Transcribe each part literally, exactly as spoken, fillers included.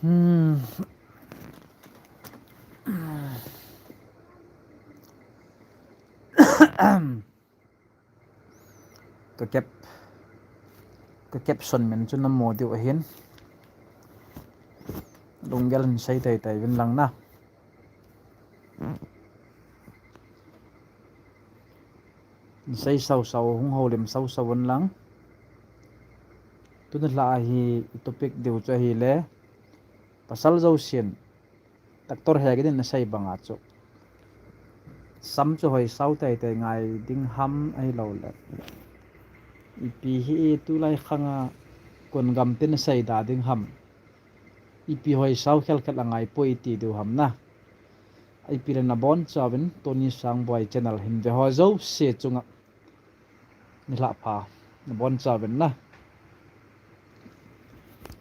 Hmm. Ka cap, ka caption min chu namu diu ahin. Lunggel hin sei tei tei vin lang na. Hin sei sau sau, hung houlim sau sau vin lang. Tuni lha hi i topic diu chu ahile, pasal jousen Doctor Hegin in asei banga chu, sam chu hoi sau tei tei ngai ding ham ahilou le, ipi hi tulai khanga kon gam tin asei da ding ham, ipi hoi sau khel khel angai poi ti diu ham na. Ipi le nabon chauvin Tony Sangboi channel hin ve ho jouse chunga nilhah pha, nabon chauvin na.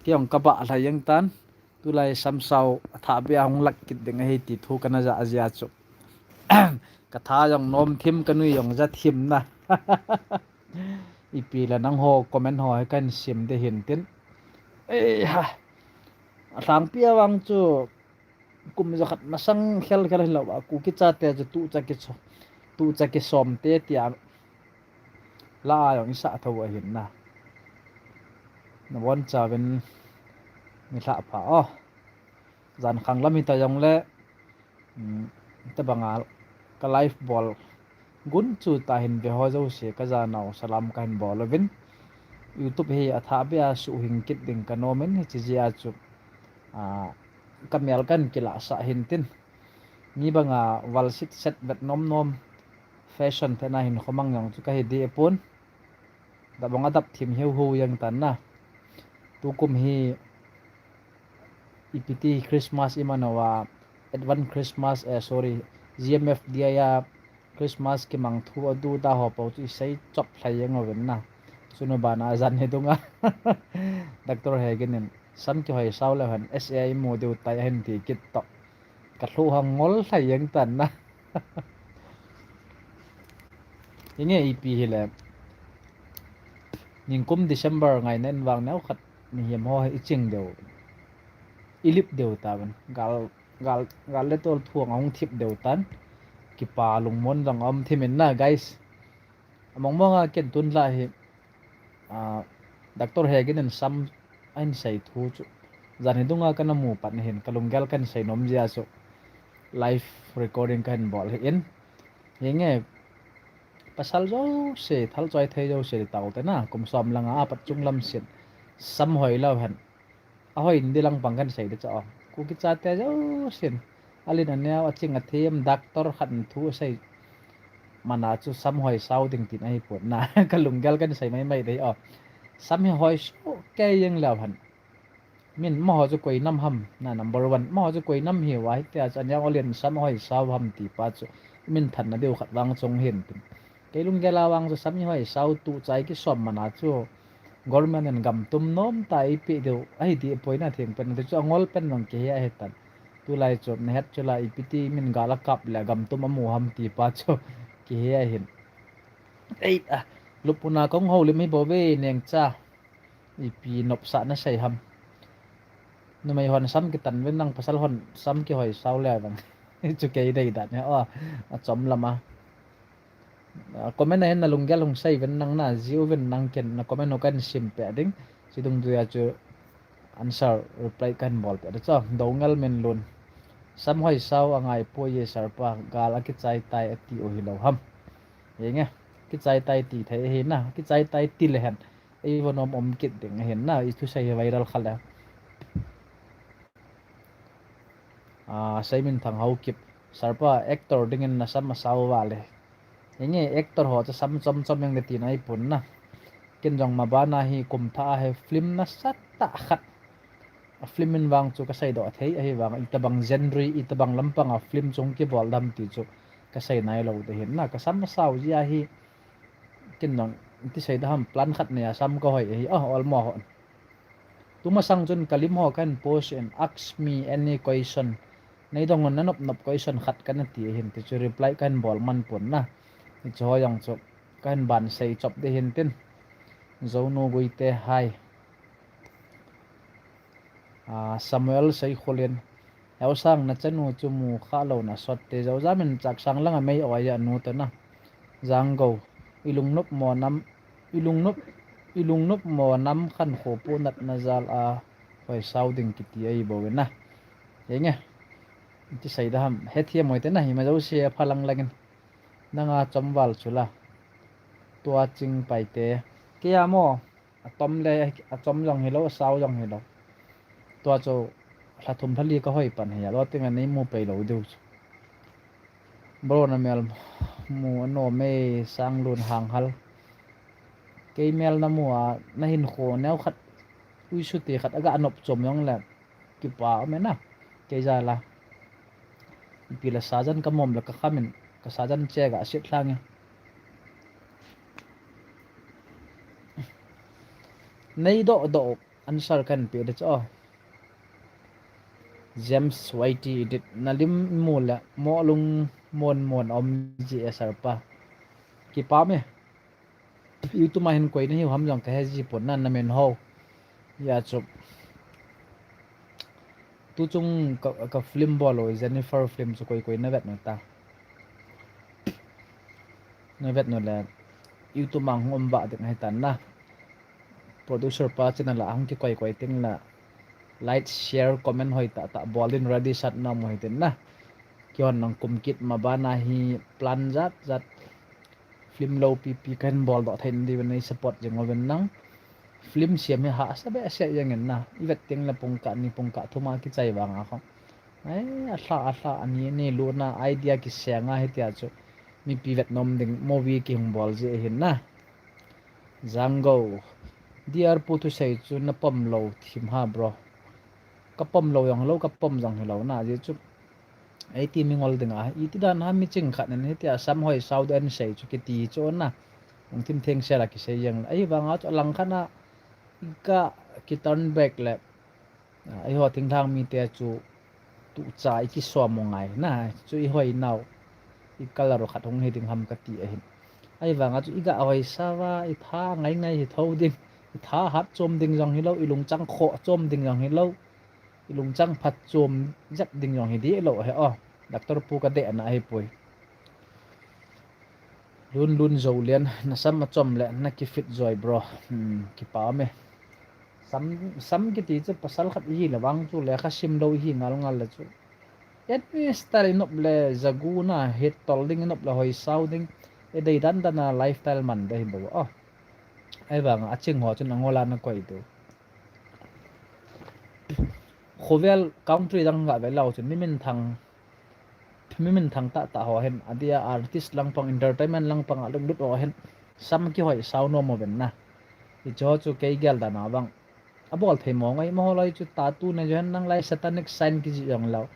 Kei jong kabah lhai jeng tan, tulai sam sau athah beh a hung lat kit ding ahi ti thu kana ja jia chu. Ka tha jong nom thim, ka nui jong ja thim na. Ipi le nangho comment ho hi kahin sim ding ahin tin. Ei ha. Alhangpi a vang chu kum jakhat masang khel khel hilou a, Kuki chate chu tucha kiso, tucha kisom te tia la a jong isah tho ahin na. Nabon chauvin nilhah pha o. Jan khang lam hita jongle, um, tabanga ka live bol gunchu tah hin ve ho jouse ka janau salam kahin bol uvin. YouTube hi athah beh a suhhing kit ding ka nom in, hiche jeh a chu, a, ka mel kahin kilah sah hin tin. Mi banga val sit set vet nom nom, fashion thena hin khomang jong chu kahi deh pon. Dap bang adap thim hiu hiu jeng tan na. Tukum hi ipi ti Christmas iman uva, advance Christmas, eh, sorry, G M F D I a Christmas kimang thu adu da ho pou chu isei chop lhai jeng uvin na. Chunu bana jan hi dunga Doctor Hegin in sam kihoi sau leu hen S A imu diu tai ahin ti kit toh, ka lhu hang ngol lhai jeng tan na. Inge ipi hile, ningkum December ngaina in vang neo khat mihem ho hi iching diu, ilip diu tauvin. Gal, gal, gal le tol thu ahung thip diu tan. Kipa lungmon jong aum thim in na, guys. Among mong a ken tun lha hi, a, Doctor Hegin in sam ahin sei thu chu, jan hi dunga kana mu pat na hin, ka lunggel kahin sei nom jia chu, live recording kahin bol hi in. Hinge, pasal jouse, thal choi thei jouse ti tau te na, kum som langa apat chung lam sin, sam hoi leu hen. Ahoi in di lang pang kahin sei di chu o. Kuki chate jousen, alin aneo, aching athem, doctor khat in thu asei mana chu sam hoi sau ding tin ahi pon na. Ka lunggel kahin sei mai mai dei o. Sam hi hoi sau kei jeng leu hen. Min amaho chu koi nam ham na, number one. Amaho chu koi nam hiuva hitia chu aneo alin sam hoi sau ham ti pa chu min thanna diu khat vang chung hin tin. Kei lunggel a vang chu sam hi hoi sau tucha kisom mana chu government in gam tum nom tah eipeh diu ahi deh poi na, theng pen ti chu angol pen jong kihe ahi tan. Tulai chu nahet chu la ipi ti min gal akap le gam tum amu ham ti pa chu kihe ahin. Ei a, lupna kong houlim hi bou ve nengcha. Ipi nopsah nasei ham. Numei hon sam kitan vin lang, pasal hon sam kihoi sau le vang. Chu kei dei dan hi o, achom lama. A, comment a hin na lunggel hung sei vin lang na, jiu vin lang, ken na comment u kahin sim peh ding. Chidung duia chu answer, reply kahin bol peh ding chu. Doungel Minlun. Sam hoi sau angai poi e sir pa, gal akichai tai ati u hilou ham. Hinge, kichai tai ti thei ahi na, kichai tai ti le hen. Eivo nom um kit ding ahin na, ithusei hi viral kha le. A, Seiminthang Haokip, sir pa, actor dingin nasam asau uva le. Hinge, actor ho chu sam chom chom jeng le tina ahipon na. Ken jong mabana hi kum thah a hi film nasatah khat, a film in vang chu kasei doh thei ahi vang, itobang genre, itobang lampang a film chung kibol dem ti chu kasei nailou ding ahin na, kasam asau jeh ahi. Ken jong iti sei ding ham, plan khat nei a sam kahoi ahi, a, olmo ho. Tumasang chun kalim ho kahin post in, ask me any question. Nei dong un nanop nop question khat kana ti ahin, ti chu reply kahin bol man pon na. Hiche ho jong chu kahin ban sei chop ding ahin tin. Jonu Guite, hi. Samuel Seikhulin, Heusang, nachanu chu mu kha lou na sot te, Jojamin Chaksang langa mei oi a nu tona. Janggo, ilungnop mo nam, ilungnop, ilungnop mo nam khan khopu natna jal a hoisau ding kiti ahi bou na. Henge, ti sei da ham, hethiam hoi te na, hima jouse phalang langin. Nanga chomval chula. Tua ching paite. Kei a mo, atom le, achom jong hilou, asau jong hilou. Tua chu, lha thum lha li ka hoi pan hi, alo tinga nei mu pei lou diu chu. Bro, na mel mu anom e, Sanglun Hanghal. Kei mel na mu a, na hinkho neo khat, uisute khat, aga nop chom jong le. Kipa um e na. Kei jal a. Ipi le sajan ka mom le ka khamin, ka sajan che ga sit lhang e. Nei doh doh answer kan pe de chu. James Y T Edit, na lim mu le mo lungmon mon um ji e sir pa. Kipa um e. YouTube a hin koi na hiu ham jong ka he ji pon na, na min ho. Hia chu. Tuchung ka, ka film bol u, Jennifer film chu koi koi na vet na ta. Na vet na le, YouTube a hung um ba ding ahi tan na. Producer pa channel a hung kikoi koi ting la. Like, share, comment hoi tah tah bol din, ready sat na mo hi tin na. Kihon nang kum kit ma bana hi plan jat jat. Film loupi pi kahin bol doh thei na diuvin nei support jing uvin nang. Film siam hi hahsa behseh jeng in na. I vet teng le pungkah ni pungkah thum a kichai vang a khong. Ai, alha, alha, ani, ani luna idea kiseng a hitia chu. Mipi vet nom ding movie kihung bol ji ahin na. Janggo. D R pu thusei chu na pom lou thim ha, bro. Ka pom lou jong hilou, ka pom jong hilou na, ajeh chu. Eiti mi ngol ding a, iti dan ha mi ching khat nen hitia sam hoi sau den sei chu kiti chu na. Hung thim theng sel a kisei jeng. Ahivang a chu alang khat na i ka ki turn back le. A, eiho thinglhang mite chu tucha i kisom u ngai na, chu i hoi nau, i colour u khat hung hi ding ham ka ti ahin. Ahivang a chu i ga hoi sau va, i tha ngai ngai hi tho ding, i tha hat chom ding jong hilou, i lungchang khoh chom ding jong hilou, i lungchang phat chom jep ding jong hi dih lou ahi o. Doctor pu ka deh na ahi poi. Lun Lun Zolian, na sam achom le na ki fit joi, bro. Hmm, kipa me. Sam, sam kiti chu pasal khat ihi le vang chu lekha sim lou ihi ngal ngal le chu. Any style i nop le jagu na het tol ding, i nop le hoi sau ding. E dei dan dan a lifestyle man de hi bou. Oh. Ahivang a ching ho chun angol a na koi diu. Khovel country dang ga ve lou chun mi minthang, mi minthang tah tah ho hin, adia artist lang pang, entertainment lang pang a lunglut ho hin, sam kihoi sau nom uvin na. Hicho chu kei gel dan a vang. Abol thei mong ahi, amaho loi chu tattoo nei jong hin nang lai satanic sign kiji jong lou.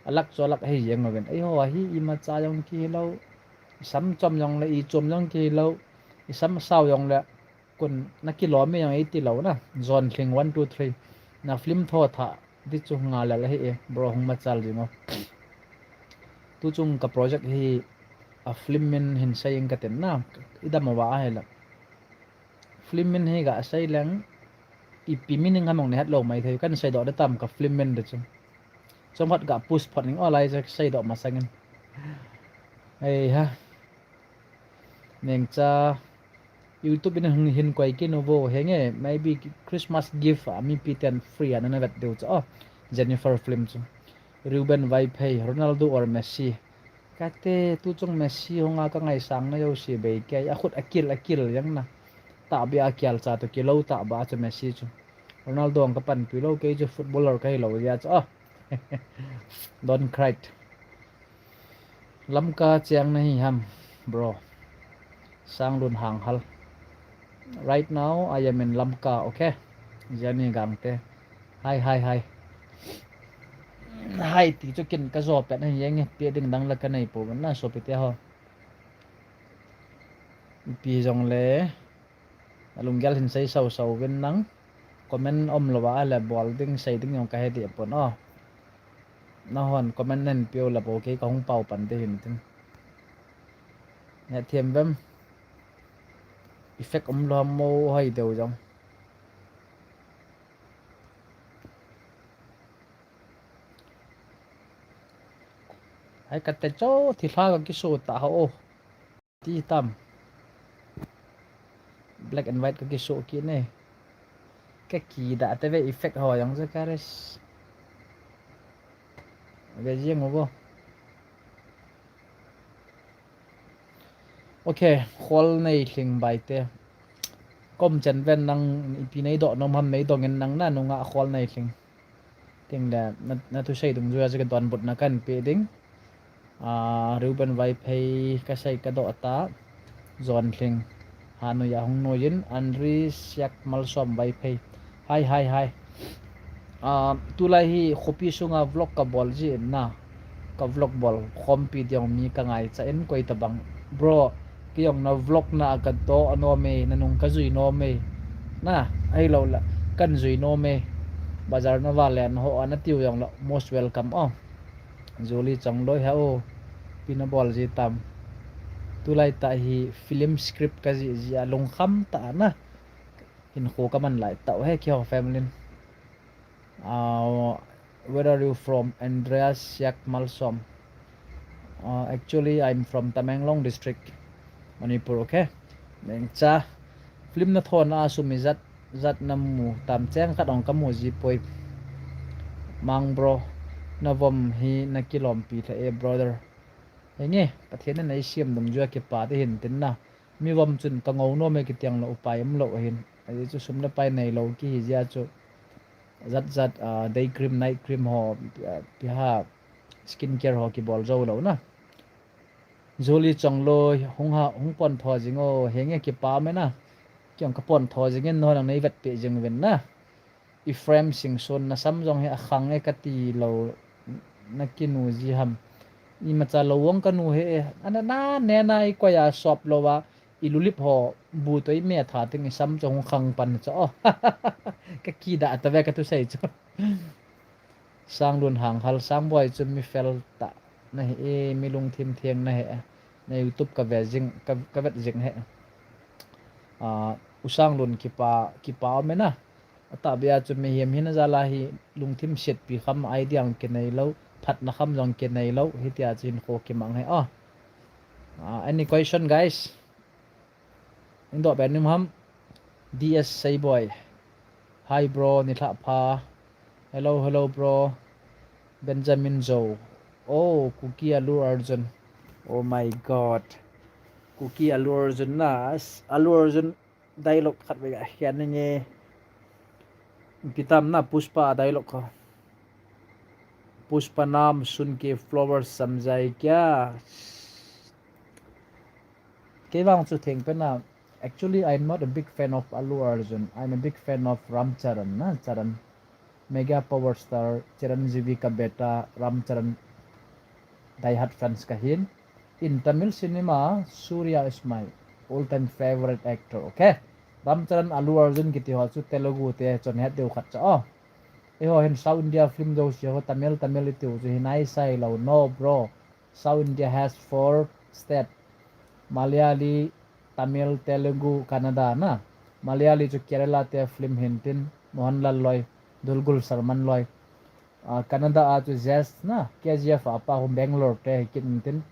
Alak chu alak ahi jeng uvin. Eiho hi imacha jong kihi lou. I sam chom jong le, i chom jong kihi lou. I sam sau jong le. Kun na kilom e jong eiti lou na. Zon Thling one two three. Na film tho tha di chu ngal lel ahi e, bro hung machal jing o. Tuchung ka project hi a film min hin sei ing ka tin na. I dam uva ahile. Film min hi ga sei leng ipi meaning ham jong nei het lou mai thei, kan sei doh de tam ka film min de chu. Chomkhat ga push phot ning o lai chu sei doh masang in. Ei ha. Nengcha, YouTube in hung hin koi kit uvo, henge, maybe Christmas gift a mipi ten free a nana vet diu chu, oh, Jennifer film chu. Reuben Vaiphei, Ronaldo or Messi? Kate, tuchung Messi hung a ka ngaisang na jouse bei kei, akhut akil, akil jeng na. Tahbeh a kial cha toh kilou tahbeh a chu Messi chu. Ronaldo hung ka panpi lou, kei chu footballer kahi lou jeh a chu, oh. Don't cry. Lamka cheng nahi ham, bro? Sanglun Hanghal. Right now, I am in Lamka, okay? Jenny Gangte. Hi, hi, hi. Hi, ti chu kin ka jo pet nahi jeng e, pe ding dang la ka nei pouvin na, sopite ho. Ipi jong le. Na lunggel hin sei sau sau uvin nang. Comment um lou va ahile bol ding sei ding jong ka he deh pon o. Nahon comment nahin peh u le bou kei ka hung pao pan ding hin tin. Hethem vem. Effect um lou ham mo hoi deu jong. Ai ka te cho thi hla ka kiso ta ho. Ti tam. Black and white ka kiso ki ne. Ka ki da te ve effect ho yang za ka res. Ve jing ho. Okay, khol nei hling bai te. Kom chen ven nang ipi nei do nom ham nei dong in nang na nunga khol nei hling. Ting le na, na thusei dungjuia chu ka donbutna kan pe ding. Ah, Reuben Vaiphei ka sei ka doh ta. John Hling. Hanoi a hung noi in Andri Siak Malsom Vaiphei. Hai, hai, hai. Ah, tulai hi khopi sunga vlog ka bol ji in na. Ka vlog bol khompi diang mi ka ngaicha in koi tabang. Bro, kei jong na vlog na a ka doh nom e, na nung ka jui nom e. Na, ahilou le, kan jui nom e. Bazar na va len ho ana tiu jong le, most welcome o. Julie Chongloi ha o. Ipi na bol ji tam. Tulai tah hi film script ka jih jia lungkham tah na. Hinkho ka man lai tah u he keiho family in. Uh, where are you from? Andreas Siak Malsom. Uh, actually, I'm from Tamenglong District, Manipur, okay? Mengcha, film na thon a sum ijat, jat na mu tam cheng khat ong ka mu ji poi. Mang bro, na vom hi na kilompi lha e brother. Henge, Pathen in eisiam dungjuia kipa te hin tin na. Mi vom chun ka ngou nom e kiti ang le upai um lou ahin. Ajeh chu sum le pai neilou kihi jia chu. Jat jat, ah, day cream, night cream ho, ah, ipi ham, skin care ho kibol jou lou na. Julie Chongloi, hung ha, hung pon tho jing o, henge kipa um e na. Kei jong ka pon tho jing in, nang nei vetpeh jing uvin na. Ephraim Singson, na sam jong hi akhang e kati lou, na kinu ji ham. Imacha lou vang ka nu hi e, ana na, ne na i koi a sop lou a, i lulip ho, bu toh i me tha ting i sam jong hung khang pan cha o. Ka ki da ta ve ka thusei chu. Sanglun Hanghal, Sangboi chu mi fel tah na hi e, mi lungthim theng na hi e. Na YouTube ka ve jing, ka, ka vet jing hi. Ah, U Sanglun kipa, kipa um e na. Atahbeh a chu mihem hina jal a hi lungthim setpi kham idea jong kinei lou, phatna kham jong kinei lou, hitia chu hinkho kimang hi o. Ah, any question, guys? Indo ben nim ham. D S Seiboi. Hi bro, nilhah pha. Hello, hello bro. Benjamin Zo. Oh, Kuki Allu Arjun. Oh my God. Kuki Allu Arjun na. Allu Arjun dialogue khat vei ga hian nge. Ipi tam na Pushpa dialogue kho. Pushpa naam sun ke flowers samjhai kya? Kei vang chu theng pen a, actually, I'm not a big fan of Allu Arjun. I'm a big fan of Ram Charan, na, Charan. Mega power star, Chiranjeevi ka beta, Ram Charan, die hard fans ka hin. In Tamil cinema, Surya is my all-time favorite actor, okay? Ram Charan, Allu Arjun kiti ho chu Telugu te chon het deu khat cha o. Eiho hin South India film jouse ho Tamil, Tamil i tiu chu hi nai sai lou, no bro. South India has four state. Malayali, Tamil, Telugu, Kannada na. Malayali chu Kerala te film hin tin, Mohanlal loi, Dulquer Salman loi. Ah, Kannada a chu Zest na, K G F a pa hon Bangalore te hi kin tin.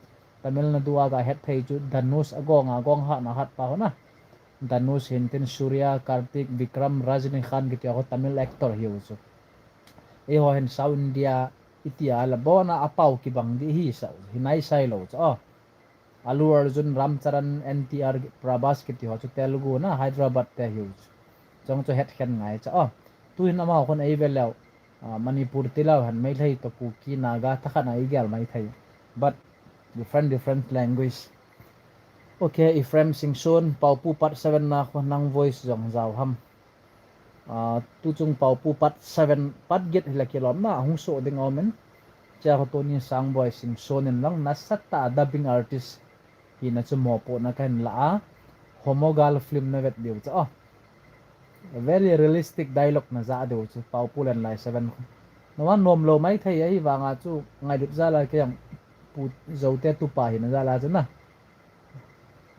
Tamil Nadu a ga het thei chu Dhanush a gong a gong hat na hat pa hon na. Dhanush hin tin Surya, Karthik, Vikram, Rajinikanth kiti ho Tamil actor hi u chu. Eiho hin South India i tia la bon a a pau kibang di hi sa u, hi nai sai lou cha o. Allu Arjun, Ram Charan, N T R, Prabhas kiti ho chu Telugu na, Hyderabad te hi u chu. Chong chu het khen ngai cha o. Tu hin ama hon ei ve leu. Ah, Manipur ti leu hen Meitei toh Kuki Naga thakhat na i gel mai thei. But different, different language. Okay, Ephraim Singson, Paopu part seven na kho nang voice jong jao ham. Ah, tu chung Paopu part seven, part get hi la kilom na, hung so ding om in. Chia kho Tony Sangboi Singson in lang nasatah a dubbing artist hina chu mopohna kahin la a. Homo gal film na vet diu cha o. Very realistic dialogue na ja diu chu Paopu Lenlai seven. Na wan nom lou mai thei ahi vang a chu ngailut jal a kei jong Pu Zote tupa hina jal a chu na.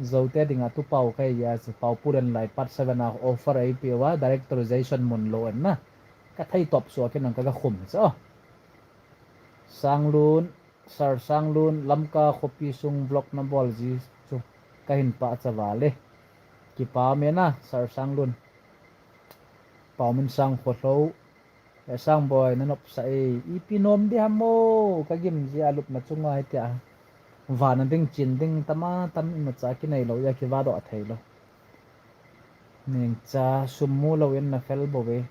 Zote dinga tupa u kei a chu Paopu Lenlai part seven a offer ei pe uva director Jason Munlo en na. Ka thei top suak in ang ka ga khum cha o. Sanglun Sir Sanglun, Lamka khopi sung vlog nabol ji chu kahin pachat uve. Kipa mena Sir Sanglun. Paumin Sang Kholou. E Sangboi, nanopsah e, ipi nom ding ham o, kagim ji a lupna chunga hitia. Vana ding, chin ding, tama tam imacha kinei lou, a kivadoh thei lou. Nengcha, sum mu lou in nafel bou ve.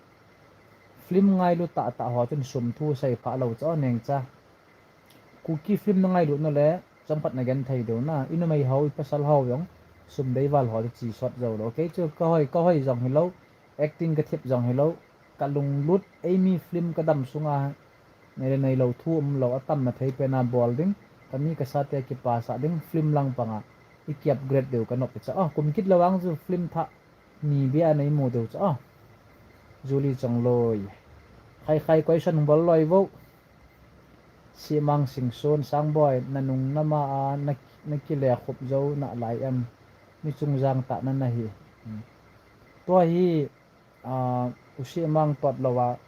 Film ngailu tahtah ho chun sum thu seipha lou chu, nengcha. Kuki film nangailut nale, chomkhat nagenthei diu na, inumei ho, ipasal ho jong, sum deival ho chu chi sot jou lou. Kei chu kahoi, kahoi jong hilou, acting kathip jong hilou, kalunglut, eimi film kadam sunga, neile neilou thu umlou, atam mathei pena bol ding, kami kasate kipasah ding, film lang panga, iki upgrade diu kanop icha. Ah, kum kit lou vang chu film thah, ni bia neimu diu cha. Julie Chongloi. Khai khai question bol loi vo. Simang Singson, Sangboi, nanung nama a, na, nakile khup jou nalai em. Mi chungjang tah nanahi. Hmm. Tua hi, ah, u Simang tot lou a,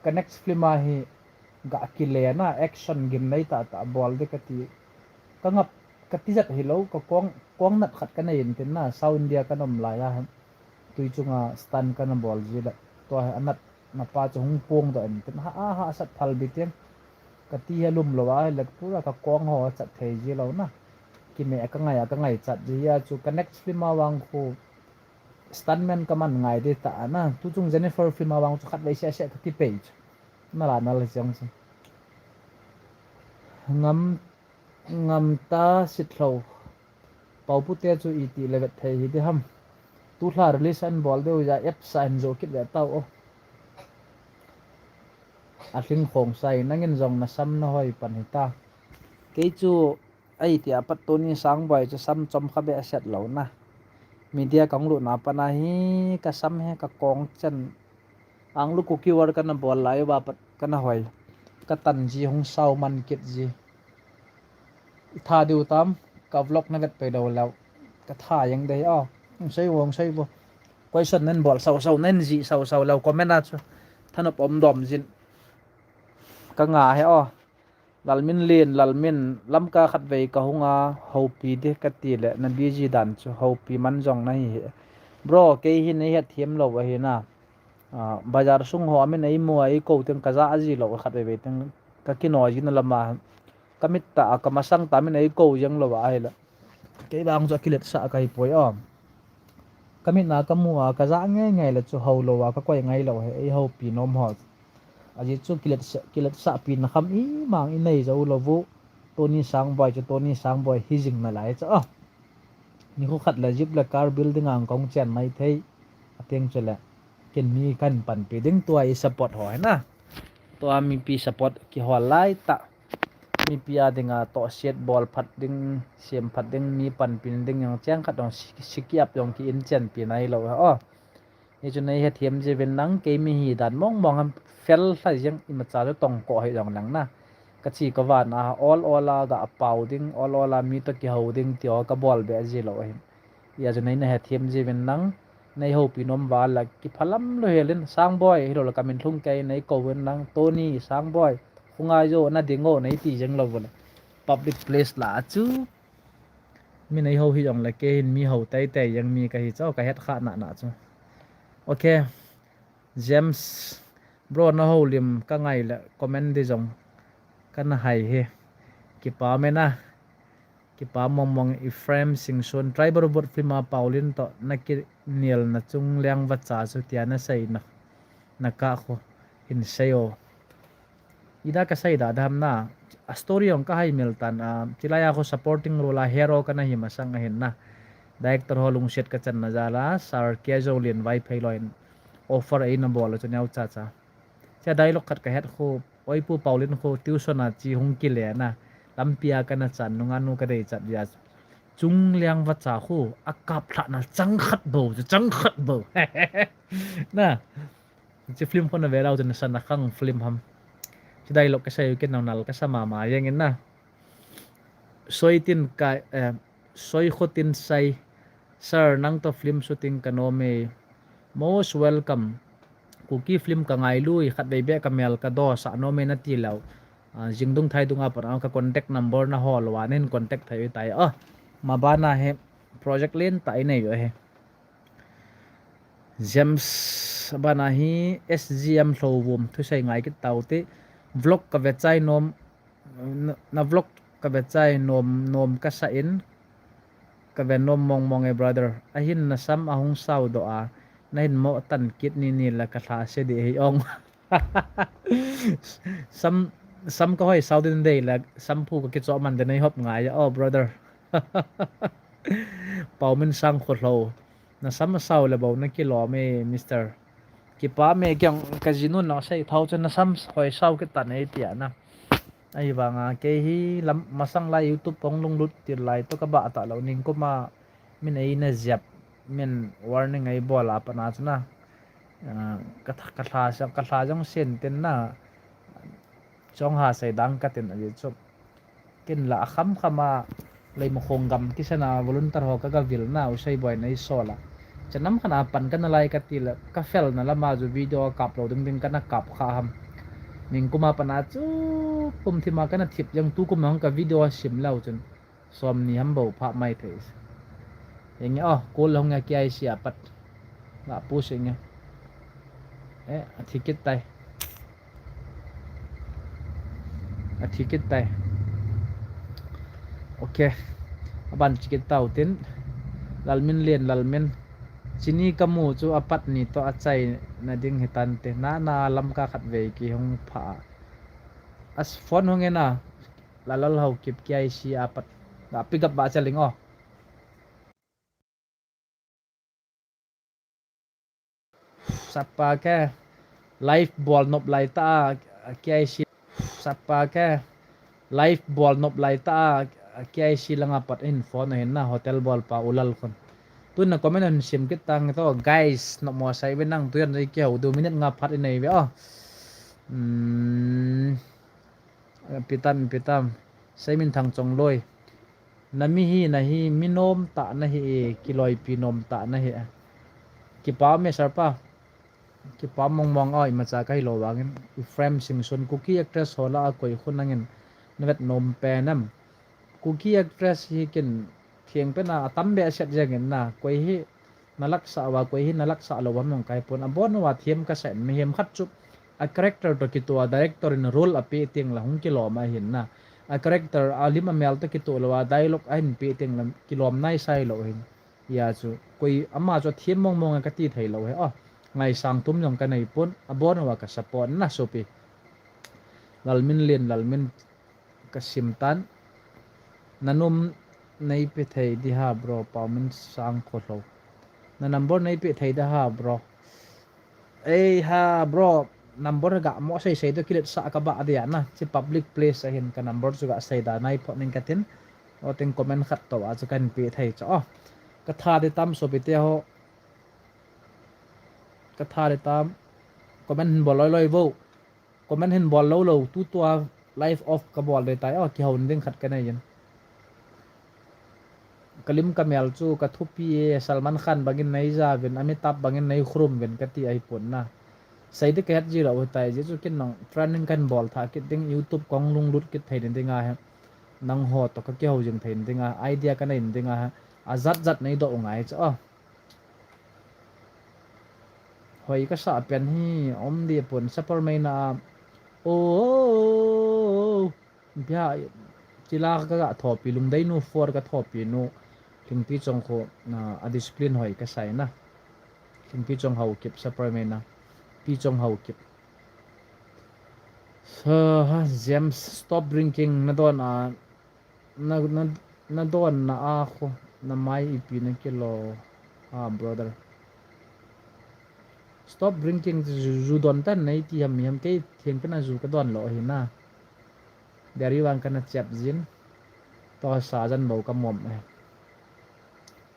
ka next film a hi, ga kile na, action gimnei tahtah bol ding kati. Kangap, kati jat hilou, kakong, kong nat khat kanei in tin na, South India kanom lai a. Tui chunga stunt kana bol ji le. Tua hi anat napa chu hung pung doh in tin. Ha, a, hahsat phal bi tin. Kati hi alum lou a, le pura kakong ho chat thei ji lou na. Kime kangai a, kangai chat ji a chu ka next film a vang khu stuntman kaman ngai ding tah na. Tu chung Jennifer film a vang chu khatvei seh seh kakipei chu. Nala nal jong chu. Ngam, ngam ta sit lou. Paupute chu iti le vet thei hi ding ham. Tulha release an bol deu ja apps a hin jo kit ve tau o. Ahling khong sai nangin jong nasam nahoi pan hita. Kei chu aiti apat tuni Sangboi chu sam chom kha behseh lou na. Media kong lut na pan ahi kasam hi kakong chen. Anglu Kuki War kana bol lai uva pat kana hoi. Katan ji hung sao man kit ji. I tha diu tam, ka vlog na vet pei lou lou. Ka tha jeng dei o. Hung sei vo, hung sei vo. Question nan bol sao sao, nan ji sao sao lou comment a chu. Thanop om dom jin. Ka nga he o. Lalmin Lien, Lalmin, Lamka khatvei kahung a, houpi ding kati le, na busy dan chu, houpi man jong nahi he. Bro, kei hi nei het thiem lou ahi na. Ah, bazar sung ho a min eimu a eikou teng kaja ji lou khatvei vei teng kakino jing na lama. Kamit tah a kamasang tah min eikou jeng lou ahile. Kei vang chu akiletsah kahi poi o. Kamit na kamu a kaja ngai ngai le chu hou lou a kakoi ngai lou he eihoupi nom ho. Ajeh chu kiletsah, kiletsahpi na kham imang inei jou lou u. Tuni Sangboi chu Tuni Sangboi hi jing nalai chu o. Nikho khat le jeep le car building a kong chen mai thei. Ateng chu le. Ken mi kan panpi ding tua i support ho he na. Tua mipi support kihol lai tah. Mipi a dinga tohset bol phat ding, sem phat ding, mi panpi ding jong cheng khat jong si, si ki ap jong ki in chen pi nai lou ha o. Hichu nei het thiem ji uvin lang kei mi hi dan mong mong ham fel lha jeng imacha chu tong ko hi jong lang na. Kachi kavan a ol ol a ga pau ding, ol ol a mi to kihou ding ti o kabol be ji lou ahin. Hijeh chun nei na het thiem ji uvin lang, nei houpi nom uva la kiphalam lou helin, Sangboi, hilou le kamin lhung kei nei kou uvin lang, Tony, Sangboi, khungai jo na ding o nei ti jeng lou uvin. Public place la chu. Mi nei hou hi jong le kei hin mi hou tei tei jeng mi kahi chu, ka het kha na na chu. Okay. James, bro, na houlim ka ngai le comment di jong kana hai hi. Kipa mena. Kipa mong mong. Ephraim Singson, Tribal Robot film a Paulin to na kinel na chung leng vacha chu tia na sei na, na ka khu hin sei o. Ida ka sei da dam na, a story ong ka hai mil tan a, chilai a khu supporting role a hero kana hi masang ahin na. Director ho lungset ka chan na jal a, Sir K Jolin Vaiphei loi in offer eina bol chu neo cha cha. Cha dialogue khat ka het khu, Oi Pu Paulin khu tuition a chi hung kile na, lampi a kana chan nunga nu ka dei chat dia. Chung leng vacha khu, a kap lha na chang khat bou, chang khat bou. Na, chi film khu na ve lau chun sana khang film ham. Chi dialogue ka sei u ken nal ka sa mama jeng in na. Soitin ka, eh, Soikhotin Sai, Sir, nang to film shooting ka nom e. Most welcome. Kuki film ka ngailu i, khatvei beh ka mel ka do sah nom e na ti lou. Ah, jingdung thaidung a pat a ka contact number na hol uva, nahin contact thei u tai. Oh, mabana hi project lentah inei u ahi. James, abana hi S G M Lhouvum, thusei ngai kit tau te. Vlog ka vechai nom, na, na vlog ka vechai nom, nom kasa in, ka ve nom mong mong e brother. Ahin na sam ahung sao doh a, nahin mo tan kit ni ni la ka lha se di hi ong. Sam, sam ka hoi sao din dei la, sam phu ka kicho man den ei hop ngai a, oh brother. Paumin Sangkholhou. Na sam asao le bou na kilom e, mister. Kipa me kiang ka jinun na sei thau chu na sam hoi sao kit tan ei tia na. Ahivanga kei hi lam masang lai YouTube kong lunglut til lai to ka ba ta lo ning kuma min ei na jep min warning ei bol a pat na chu na. Ah, ka tha, ka lha jong, ka lha jong sen tin na. Chong ha sei dang ka tin a ji chu. Kin la a kham kham a Leimakhong gam kisan a volunteer ho ka ga vil na u sei boi nei sol a. Chanam khan a pan ka na lai ka ti la ka fel na lama ju video a kap lo ding ding ka na kap kha ham. Ning kuma pan a chu pum thima ka na thip jang tu kum hang ka video a sim lau chun. Som ni ham bou pha mai thei. Enge, oh, kul hong a K I C a pat. Ga pu se nge. Eh, a thi kit tai. A thi kit tai. Ok. Aban chi kit tau tin. Lalmin Lien, Lalmin. Chini ka mu chu apat ni to a chai na ding hi tan te. Na, na lam ka khat vei ki hong pha. As phone hong ena. Lalal Haokip K I C a pat. Ga pick up ba chaling oh. Sapa ke live bol nop lai ta a K I C. Sapa ke live bol nop lai ta a K I C langa pat in phone hin na hotel bol pa ulal khun. Tun na comment hin sim kit tang to guys, no mo sai ve nang tu yan ri ke ho du minute nga phat in nei ve oh. Hmm. Pitam, pitam. Seimin Thang Chongloi. Na mi hi, na hi, mi nom ta na hi, kiloipi nom ta na hi. Kipa me sir pa. Kipa mong mong a, imacha ka hi lo vangin. Ephraim Singson, Kuki actress ho la a koi khu nangin. Na vet nom pen em. Kuki actress hi kin thiang pen a, a tam be a set jeng in na. Koi hi, na laksa uva, koi hi na laksa lou ham nong kai pon. Abon uva thiam ka sa in, mihem khat chu a character to kitoh a director in role a pe teng la hung kilom a hin na. A character a lim a mel to kitoh lou a dialogue a hin pe teng la kilom nai sai lou hin. Hia chu, koi ama chu thiam mong mong a ka ti thei lou he. Oh, ngaisang tum jong ka nei pon, abon uva ka support na sopi. Lalmin Lien, Lalmin ka sim tan. Na nom nei pe thei di ha bro, Paumin Sangkholhou. Na number nei pe thei di ha bro. Ei ha bro, number ga mo sei sei to kilet sa ka ba dia na. Chi public place a hin ka number chu ga sei da nai pho ning ka tin. O teng comment khat to a chu kan pe thei chu. Oh. Ka tha di tam sopi te ho. Ka tha di tam. Comment hin bol loi loi vo. Comment hin bol lou lou, tu tua live off ka bol de tai, oh, kihou ding khat ka nei in. Ka lim ka mel chu, ka thupi e, Salman Khan bangin nei ja vin, Amitabh bangin nei khrum vin, ka ti ahi pon na. Sei di ka het ji lou tai, ji chu kin nang, training kan bol tha kit ding, YouTube kong lunglut kit thei ding a he. Nang ho to ka kihou jing thei ding a, idea ka nei ding a he. A jat jat nei doh ngai chu, oh. Hoi ka sa pen hi om di pon, Super Maina a. Oh, bia chila ka ga thopi, Lungdei nu four ka thopi nu. Lingpi Chong kho, na, a discipline hoi ka sai na. Lingpi Chong Haokip, Super Maina. Pi Chong Haokip. So, ha, James, stop drinking, na don a. Na, na, na don na a khu, na mai ipi na kilo, ah, brother. Stop drinking, ju, ju don tan nei ti ham, mi ham kei thiang pen a ju ka don lou hi na. Dari vang ka na chep jin. To sa jan bou ka mom e.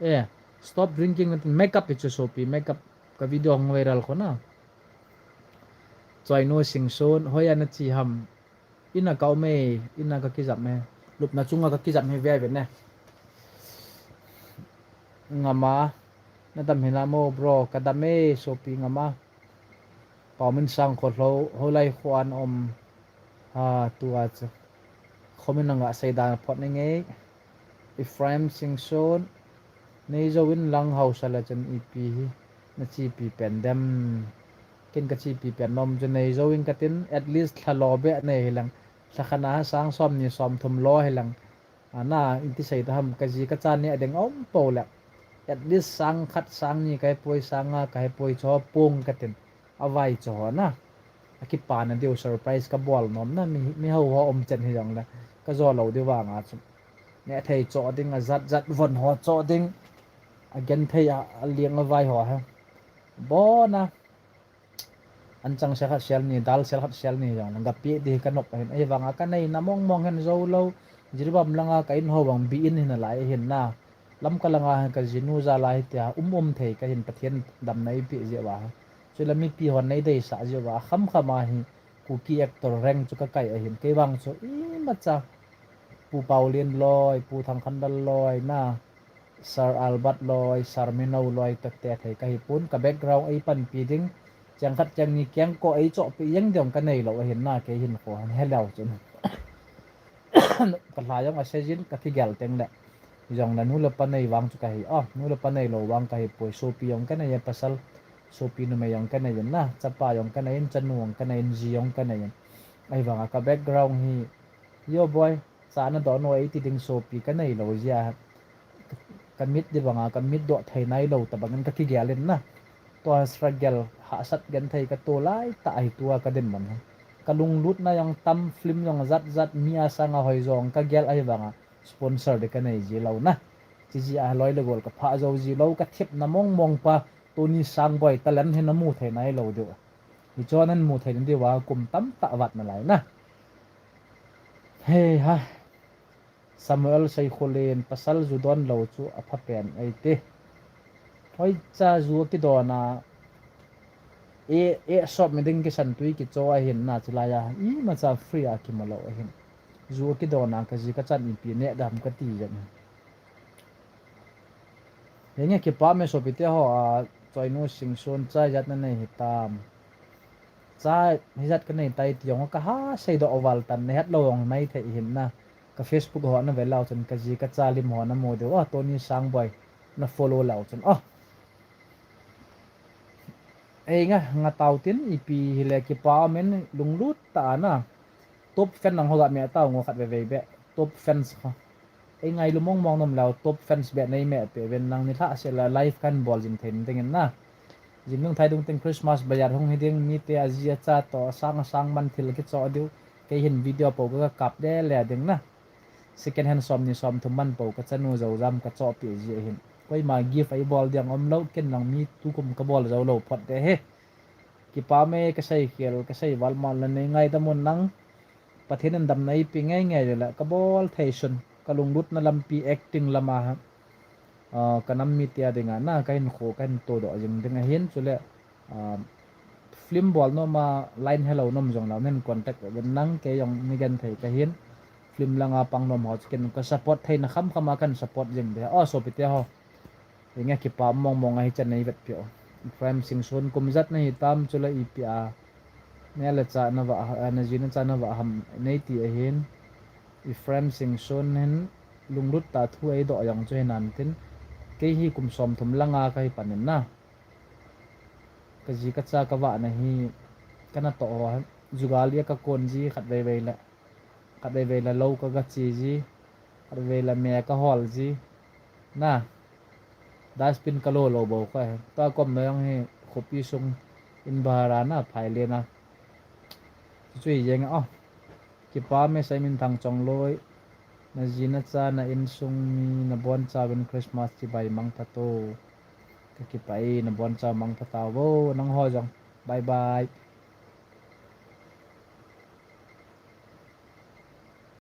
Eh, stop drinking, makeup hi chu sopi, makeup ka video hong viral kho na. Choi nu Singson, hoi a na chi ham. Ina ka um e, ina ka kijam e. Lupna chunga ka kijam e ve ve ne. Ngama, na dam hi na mo bro, ka dam e, sopi ngama. Paumin Sangkholhou, holai khuan om. Ha, tua chu. Khomin anga seidan phot ni ngei. Ephraim Singson. Nei jouvin lang hausa le chun ipi hi. Na chepi pen dem. Ken ka chepi pen nom chu nei jouvin katin, at least lha lo be nei hilang. Lha khat a sang som ni som thum lo hilang. Ana, iti sei ta ham, ka ji ka cha ni a ding om po le. At least sang khat, sang ni ka hepoi, sang nga ka hepoi cho pung katin. A vai cho ho na. A kipana diu surprise ka bol nom na, mi, mi hau ho om chen hi jong le. Ka jo lo diu vanga chu. Ne thei cho ding, a jat jat von ho cho ding. A gen thei a, a liang a vai ho ha. Bona. An chang sel khat sel ni, dal sel khat sel ni jong le. Ka pi di ka nop hin. Ei vanga ka nei na mong mong hin jo lo. Jiribam langa ka in ho vang bi in hin a lai hin na. Lamka langa hin ka jinu ja lai tia um um thei ka hin Pathen damna ipi jeh uva. Chule mipi hon nei deisah jeh uva. Kham kham a hi Kuki actor rank chu ka kai ahin. Kei vang chu imacha. Pu Paulin loi, Pu Thangkhandal loi na. Sir Albert loi, Sir Minou loi, tek te thei ka hi pun. Ka background ei panpi ding. Cheng khat cheng ni keng ko ei chohpi jeng ding ka nei lo ahin na, kei hin ko han he leu chun. Ka hla jong a sejin ka kigel teng le. Jong le nu le pa nei vang chu ka hi. Ah, nu le pa nei lo vang ka hi poi, sopi jong ka nei, pasal. Sopi numei jong ka nei na, chapa jong ka nei, chanu jong ka nei, ji jong ka nei. Ahivanga ka background hi. Yo boy, cha na doh no ei ti ding sopi ka nei lo jia. Ka mit di vanga, ka mit doh thei nai lo ta bangin ka kigel in na. Tua struggle, hahsat genthei ka to lai ta ahi tua ka dinmun hi. Ka lunglut na jong tam, film jong jat jat, mi a sanga hoi jong ka gel ahivanga, sponsor di ka nei ji lo na. Chi ji a loi le gol ka pha jo ji lo, ka thep na mong mong pa, Tony Sangboi talent hi na mu thei nai lo diu. Hi chon an mu thei diu a kum tam ta vat na lai na. Hei ha. Samuel Seikhulin, pasal ju don lo chu a pha pen ei ti. Hoi cha ju a kidon a, e, e sop mi ding kisan tui kicho ahin na chu lai a, imacha free a kimu lo ahin. Ju a kidon a ka ji ka chan ipi ne dam ka ti jeng. Henge kipa me sopi te ho a, Choinu Singson, cha ijat na nei hitam. Cha ijat ka nei tai ti jong ka ha seidoh val tan, nei het lo jong mai thei hin na. Ka Facebook ho na ve lau chun ka ji ka cha lim ho na mu diu. Oh, Tony Sangboi na follow lau chun. Oh. Ei nga, nga tau tin ipi hile kipa men lunglut ta na. Top fan nang ho ga me tau ngo khat ve ve be. Top fans kha. Ei ngailu mong mong nom leu top fans be nei me pe ven nang ni lha se la live kan bol jing thei ding in na. Jing nung thai dung teng Christmas bazar hung hi ding, mite a ji a cha to, a sang a sang man thil kicho diu. Kei hin video po ka kap le le ding na. Second hand som ni som thum man po ka chanu jo jam ka chohpi ji hin. Koima gift ei bol ding om lo, ken nang mi tukum ka bol jo lo phot de he. Kipa me ka sei khel, ka sei val mal na nei ngaidam un nang. Pathen in damna ei pe ngei ngei le la ka bol thei sun, ka lunglutna lampi acting lama ha. Ah, ka nam mite a dinga na ka hin kho ka hin to doh jing ding ahin chule, ah, film bol nom a line hello nom jong lau nen contact ven nang, kei jong ni gen thei ka hin. Film langa pang nom ho chu ken ka support thei na kham kham a kan support jing de. Oh, sopi te ho. Inge kipa mong mong ahi chan nei vet pio. Ephraim Singson kum jat na hitam chule ipi a. Ne le cha na va, na ji na cha na va ham nei ti ahin. Ephraim Singson hin lunglut ta thu ei doh jong chu hinan tin. Kei hi kum som thum langa ka hi panin na. Ka ji ka cha ka va na hi ka na to ho. Jugal ia ka kon ji khat vei vei le. Khat vei vei la lo ka ga chi ji, khat vei la me ka hol ji. Na, dustbin ka lo lo bo ka he. Ta kom na jong hi khopi sung in bahar a na phai le na. Chu chu hi jeng a. Kipa me Saiminthang Chongloi. Na ji na cha na insung mi na boncha uvin Christmas chibai mangpha to. Ka kipa e, na boncha mangpha tao vo, nang ho jong. Bye bye.